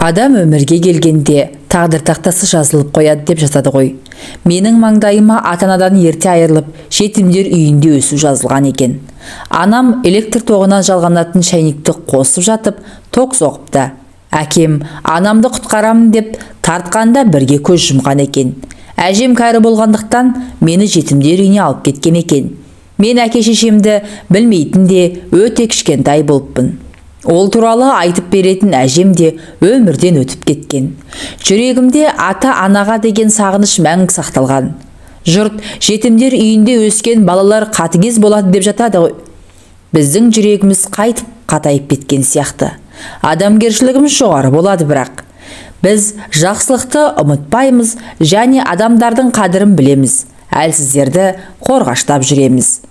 Адам өмірге келгенде тағдыр тақтасы жазылып қояды деп жатады ғой. Менің маңдайыма ата-анадан ерте айырылып, жетімдер үйінде өсу жазылған екен. Анам электр тоғынан жалғанатын шәйнекті қосып жатып, ток соғыпты. Әкем анамды құтқарамын деп тартқанда бірге көз жұмған екен. Әжем кәрі болғандықтан мені жетімдер үйіне алып кеткен екен. Мен әке шешемді білмейтін де өте кішкентай болыппын. Ол туралы айтып беретін әжем де өмірден өтіп кеткен. Жүрегімде ата-анаға деген сағыныш мәңгі сақталған. Жұрт жетімдер үйінде өскен балалар қатыгез болады деп жатады ғой. Біздің жүрегіміз қайтып қатайып кеткен сияқты. Адамгершілігіміз жоғары болады бірақ. Біз жақсылықты ұмытпаймыз және адамдардың қадірін білеміз. Әлсіздерді қорғаштап жүреміз.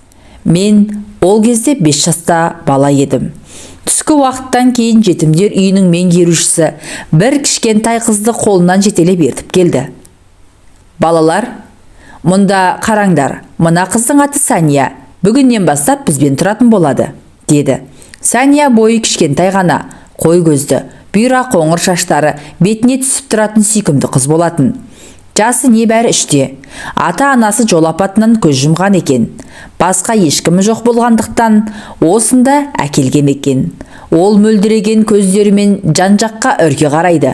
Мен ол кезде 5 жаста бала едім. Түскі уақыттан кейін жетімдер үйінің меңгерушісі бір кішкентай қызды қолынан жетелеп ертіп келді. Балалар, мұнда қараңдар, мына қыздың аты Сәния, бүгіннен бастап бізбен тұратын болады, деді. Сәния бойы кішкентай ғана, қой көзді, бұйра қоңыр шаштары бетіне түсіп тұратын сүйкімді қыз болатын. Жасы небәрі 3-те. Ата-анасы жол апатынан көз жұмған екен. Басқа ешкімі жоқ болғандықтан осында әкелген екен. Ол мөлдіреген көздерімен жан-жаққа үрке қарайды.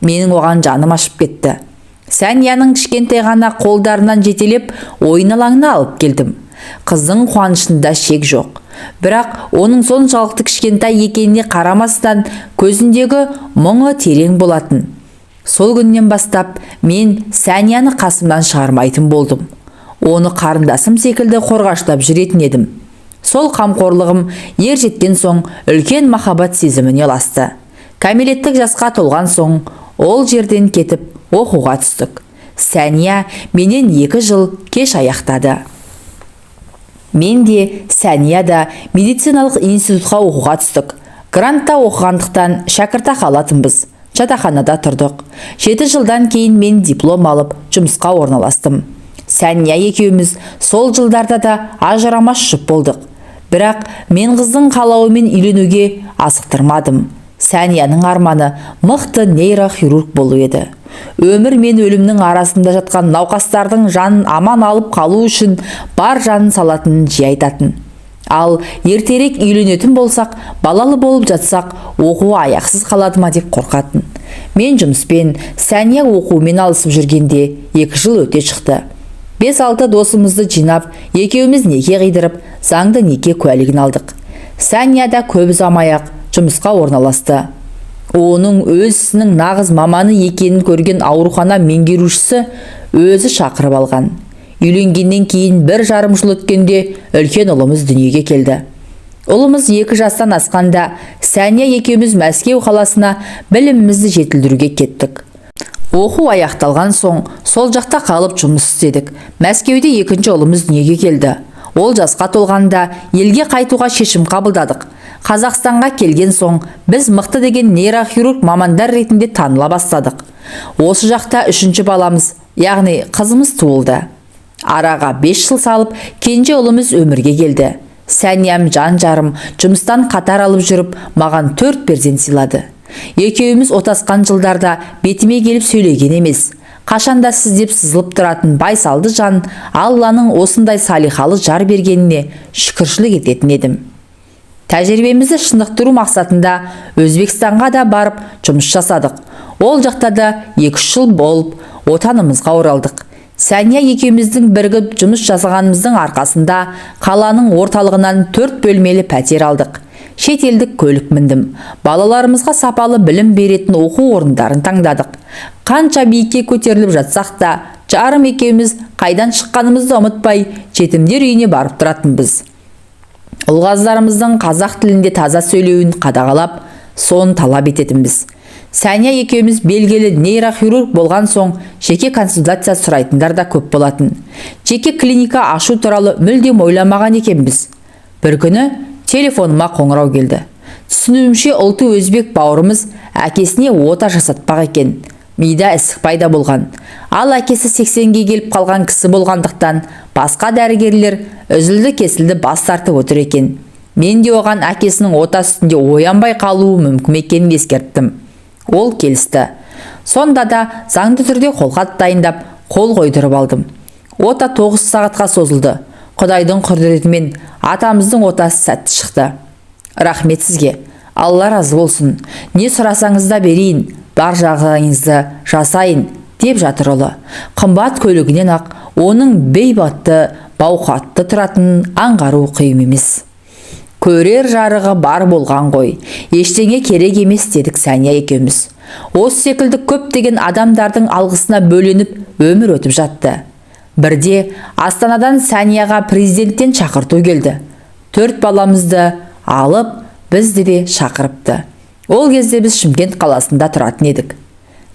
Менің оған жаным ашып кетті. Сәнияның кішкентай ғана қолдарынан жетелеп ойын алаңына алып келдім. Қыздың қуанышында шек жоқ. Бірақ оның соншалықты кішкентай екеніне қарамастан көзіндегі мұңы терең болатын. Сол күннен бастап мен Сәнияны қасымнан шығармайтын болдым. Оны қарындасым секілді қорғаштап жүретін едім. Сол қамқорлығым ер жеткен соң үлкен махаббат сезіміне ұласты. Кәмелеттік жасқа толған соң ол жерден кетіп оқуға түстік. Сәния менен 2 жыл кеш аяқтады. Мен де, Сәния да медициналық институтқа оқуға түстік. Грантта оқығандықтан шәкіртақы алатынбыз. Жатақханада тұрдық. 7 жылдан кейін мен диплом алып жұмысқа орналастым. Сәния екеуміз сол жылдарда да ажырамас жұп болдық. Бірақ мен қыздың қалауымен үйленуге асықтырмадым. Сәнияның арманы мықты нейрохирург болу еді. Өмір мен өлімнің арасында жатқан науқастардың жанын аман алып қалу үшін бар жанын салатынын жиі айтатын. Ал ертерек үйленетін болсақ, балалы болып жатсақ, оқуы аяқсыз қалады ма деп қорқатын. Мен жұмыспен, Сәния оқуымен алысып жүргенде 2 жыл өте шықты. 5-6 досымызды жинап, екеуміз неке қидырып, заңды неке куәлігін алдық. Сәния да көп ұзамай-ақ жұмысқа орналасты. Оның өз ісінің нағыз маманы екенін көрген аурухана меңгерушісі өзі шақырып алған. Үйленгеннен кейін 1,5 жыл өткенде үлкен ұлымыз дүниеге келді. Ұлымыз 2 жастан асқанда Сәния екеуміз Мәскеу қаласына білімімізді жетілдіруге кеттік. Оқу аяқталған соң сол жақта қалып жұмыс істедік. Мәскеуде екінші ұлымыз дүниеге келді. Ол жасқа толғанда елге қайтуға шешім қабылдадық. Қазақстанға келген соң біз мықты деген нейрохирург мамандар ретінде таныла бастадық. Осы жақта 3-ші баламыз, яғни қызымыз туылды. Араға 5 жыл салып, кенже ұлымыз өмірге келді. Сәниям жан жарым жұмыстан қатар алып жүріп, маған 4 перзент сыйлады. Екеуміз отасқан жылдарда бетіме келіп сөйлеген емес. Қашанда сіз деп сызылып тұратын байсалды жан Алланың осындай салиқалы жар бергеніне шүкіршілік ететін едім. Тәжірибемізді шынықтыру мақсатында Өзбекстанға да барып жұмыс жасадық. Ол жақта да 2-3 жыл болып отанымызға оралдық. Сәния екеуміздің бірігіп жұмыс жасағанымыздың арқасында қаланың орталығынан 4 бөлмелі пәтер алдық. Шетелдік көлік міндім. Балаларымызға сапалы білім беретін оқу орындарын таңдадық. Қанша биікке көтеріліп жатсақ та, жарым екеуміз қайдан шыққанымызды ұмытпай, жетімдер үйіне барып тұратынбыз. Ұлғаздарымыздың қазақ тілінде таза сөйлеуін қадағалап, соны талап ететінбіз. Сәния екеуміз белгілі нейрохирург болған соң жеке консультация сұрайтындар да көп болатын. Жеке клиника ашу туралы мүлдем ойламаған екенбіз. Бір күні телефоныма қоңырау келді. Түсінуімше, ұлты өзбек бауырымыз әкесіне ота жасатпақ екен. Мида ісік пайда болған. Ал әкесі 80-ге келіп қалған кісі болғандықтан басқа дәрігерлер үзілді-кесілді бас тартып отыр екен. Мен де оған әкесінің ота үстінде оянбай қалуы мүмкін екенін ескерттім. Ол келісті. Сонда да заңды түрде қолхат дайындап, қол қойдырып алдым. Ота 9 сағатқа созылды. Құдайдың құдіретімен атамыздың отасы сәтті шықты. Рахмет сізге. Алла разы болсын. Не сұрасаңыз да берейін, бар жағдайыңызды жасайын, деп жатыр ұлы. Қымбат көлігінен ақ оның бейбатты, бауқатты тұратынын аңғару қиын емес. Көрер жарығы бар болған ғой. Ештеңе керек емес дедік Сәния екеуміз. Осы секілді көптеген адамдардың алғысына бөленіп өмір өтіп жатты. Бірде Астанадан Сәнияға президенттен шақырту келді. 4 баламызды алып, бізді де шақырыпты. Ол кезде біз Шымкент қаласында тұратын едік.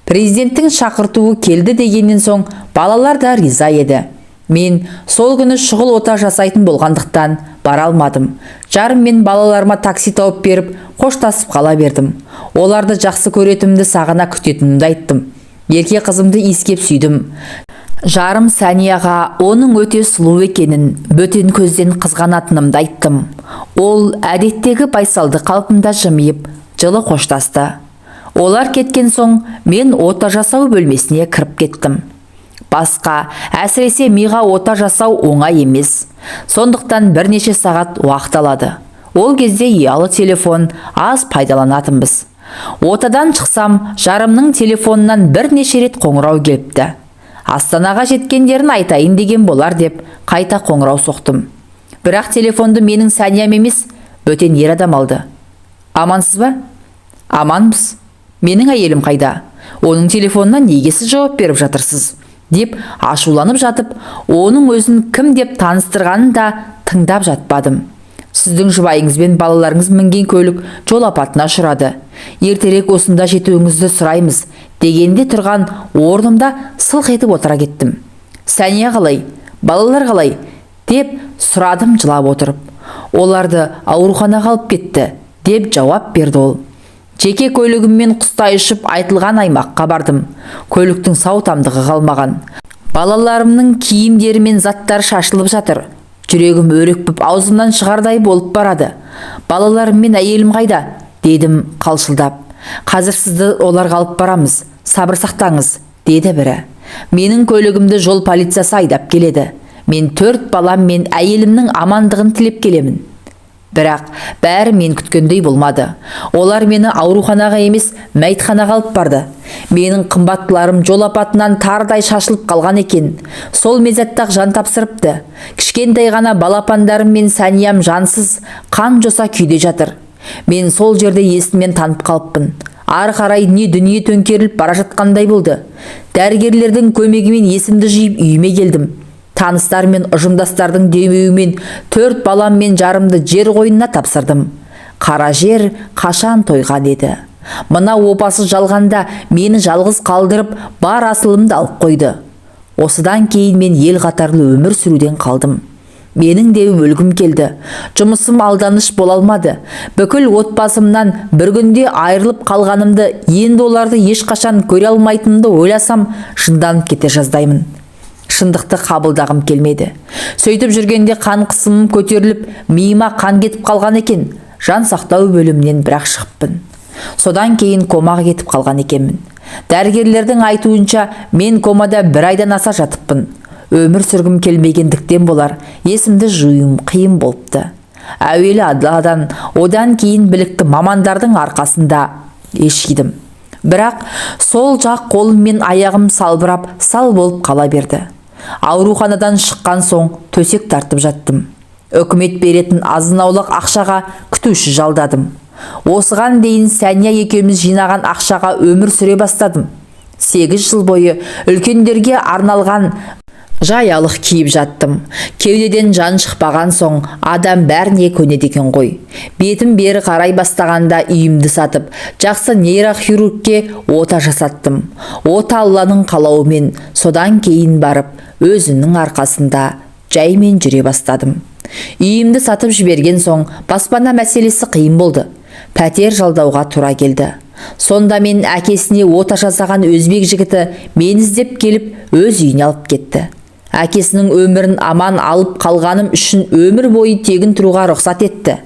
Президенттің шақыртуы келді дегеннен соң балалар да риза еді. Мен сол күні шұғыл ота жасайтын болғандықтан бара алмадым. Жарым мен балаларыма такси тауып беріп, қоштасып қала бердім. Оларды жақсы көретінімді, сағына күтетінімді айттым. Ерке қызымды иіскеп сүйдім. Жарым Сәнияға оның өте сұлу екенін, бөтен көзден қызғанатынымды айттым. Ол әдеттегі байсалды қалпында жымиып, жылы қоштасты. Олар кеткен соң мен ота жасау бөлмесіне кіріп кеттім. Басқа, әсіресе миға ота жасау оңай емес. Сондықтан бірнеше сағат уақыт алады. Ол кезде ұялы телефон аз пайдаланатынбыз. Отадан шықсам, жарымның телефонынан бірнеше рет қоңырау келіпті. Астанаға жеткендерін айтайын деген болар деп қайта қоңырау соқтым. Бірақ телефонды менің Сәниям емес, бөтен ер адам алды. Амансыз ба? Аманбыз. Менің әйелім қайда? Оның телефонына неге сіз жауап беріп жатырсыз? Деп ашуланып жатып, оның өзін кім деп таныстырғанын да тыңдап жатпадым. Сіздің жұбайыңыз бен балаларыңыз мінген көлік жол апатына ұшырады. Ертерек осында жетуіңізді сұраймыз дегенде тұрған орнымда сылқ етіп отыра кеттім. Сәния қалай? Балалар қалай? Деп сұрадым жылап отырып. Оларды ауруханаға алып кетті, деп жауап берді ол. Жеке көлігіммен құстай ұшып айтылған аймаққа бардым. Көліктің сау тамдығы қалмаған. Балаларымның киімдері мен заттары шашылып жатыр. Жүрегім өрекпіп аузымнан шығардай болып барады. Балаларым мен әйелім қайда? Дедім қалшылдап. Қазір сізді оларға алып барамыз. Сабыр сақтаңыз, деді бірі. Менің көлігімді жол полициясы айдап келеді. Мен 4 балам мен әйелімнің амандығын тілеп келемін. Бірақ бәрі мен күткендей болмады. Олар мені ауруханаға емес, мәйітханаға алып барды. Менің қымбаттыларым жол апатынан тардай шашылып қалған екен. Сол мезетте-ақ жан тапсырыпты. Кішкентай ғана балапандарым мен Сәниям жансыз, қан жоса күйде жатыр. Мен сол жерде есімнен танып қалыппын. Ары қарай не дүние төңкеріліп бара жатқандай болды. Дәрігерлердің көмегімен есімді жиып үйіме келдім. Таныстар мен ұжымдастардың демеуімен 4 балам мен жарымды жер қойнына тапсырдым. Қара жер қашан тойған еді. Мына опасыз жалғанда мені жалғыз қалдырып, бар асылымды алып қойды. Осыдан кейін мен ел қатарлы өмір сүруден қалдым. Менің де өлгім келді. Жұмысым алданыш бола алмады. Бүкіл отбасымнан бір күнде айырылып қалғанымды, енді оларды ешқашан көре алмайтынымды ойласам, жынданып кете жаздаймын. Шындықты қабылдағым келмеді. Сөйтіп жүргенде қан қысымым көтеріліп, миыма қан кетіп қалған екен. Жан сақтау бөлімінен бірақ шығыппын. Содан кейін комаға кетіп қалған екенмін. Дәрігерлердің айтуынша, мен комада бір айдан аса жатыппын. Өмір сүргім келмегендіктен болар, есімді жиюым қиын болыпты. Әуелі Алладан, одан кейін білікті мамандардың арқасында еш жидым. Бірақ сол жақ қолым мен аяғым салбырап, сал болып қала берді. Ауруханадан шыққан соң төсек тартып жаттым. Үкімет беретін азын-аулақ ақшаға күтуші жалдадым. Осыған дейін Сәния екеуміз жинаған ақшаға өмір сүре бастадым. 8 жыл бойы үлкендерге арналған жаялық киіп жаттым. Кеудеден жан шықпаған соң адам бәріне көнеді екен ғой. Бетім бері қарай бастағанда үйімді сатып, жақсы нейрохирургке ота жасаттым. Ота Алланың қалауымен, содан кейін барып, өзінің арқасында жаймен жүре бастадым. Үйімді сатып жіберген соң баспана мәселесі қиын болды. Пәтер жалдауға тура келді. Сонда мен әкесіне ота жасаған өзбек жігіті мені іздеп келіп, өз үйіне алып кетті. Әкесінің өмірін аман алып қалғаным үшін өмір бойы тегін тұруға рұқсат етті.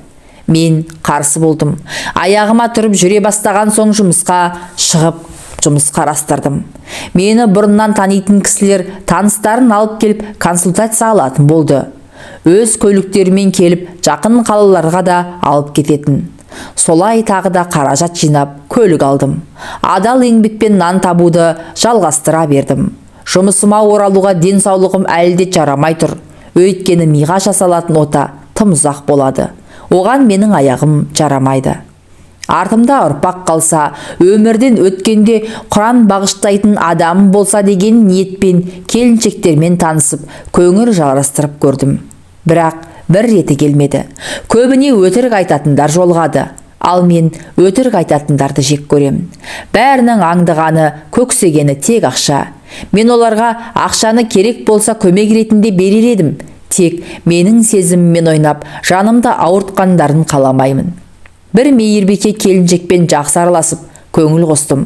Мен қарсы болдым. Аяғыма тұрып жүре бастаған соң жұмысқа шығып, жұмыс қарастырдым. Мені бұрыннан танитын кісілер таныстарын алып келіп, консультация алатын болды. Өз көліктерімен келіп, жақын қалаларға да алып кететін. Солай тағы да қаражат жинап, көлік алдым. Адал еңбекпен нан табуды жалғастыра бердім. Жұмысыма оралуға денсаулығым әлі де жарамай тұр. Өйткені миға жасалатын ота тым ұзақ болады. Оған менің аяғым жарамайды. Артымда ұрпақ қалса, өмірден өткенде Құран бағыштайтын адам болса деген ниетпен келіншектермен танысып, көңіл жарастырып көрдім. Бірақ бір реті келмеді. Көбіне өтірік айтатындар жолығады. Ал мен өтірік айтатындарды жек көремін. Бәрінің аңдығаны, көксегені тек ақша. Мен оларға ақшаны керек болса көмек ретінде берер едім. Тек менің сезіміммен ойнап, жанымды ауыртқандарын қаламаймын. Бір мейірбике келіншекпен жақсы араласып, көңіл қостым.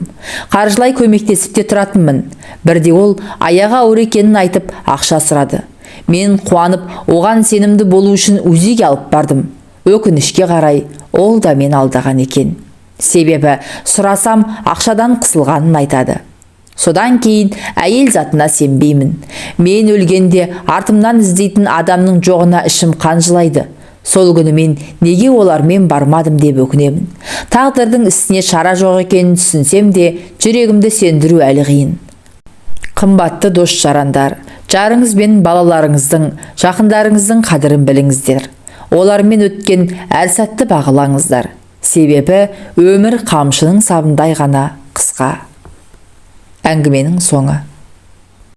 Қаржылай көмектесіп те тұратынмын. Бірде ол аяғы ауыр екенін айтып, ақша сұрады. Мен қуанып, оған сенімді болу үшін УЗИ-ге алып бардым. Өкінішке қарай, ол да мен алдаған екен. Себебі сұрасам, ақшадан қысылғанын айтады. Содан кейін әйел затына сенбеймін. Мен өлгенде артымнан іздейтін адамның жоғына ішім қан жылайды. Сол күні мен неге олармен бармадым деп өкінемін. Тағдырдың ісіне шара жоқ екенін түсінсем де, жүрегімді сендіру әлі қиын. Қымбатты дос жарандар, жарыңыз бен балаларыңыздың, жақындарыңыздың қадірін біліңіздер. Олармен өткен әр сәтті бағалаңыздар. Себебі өмір қамшының сабындай ғана қысқа. Әңгіменің соңы.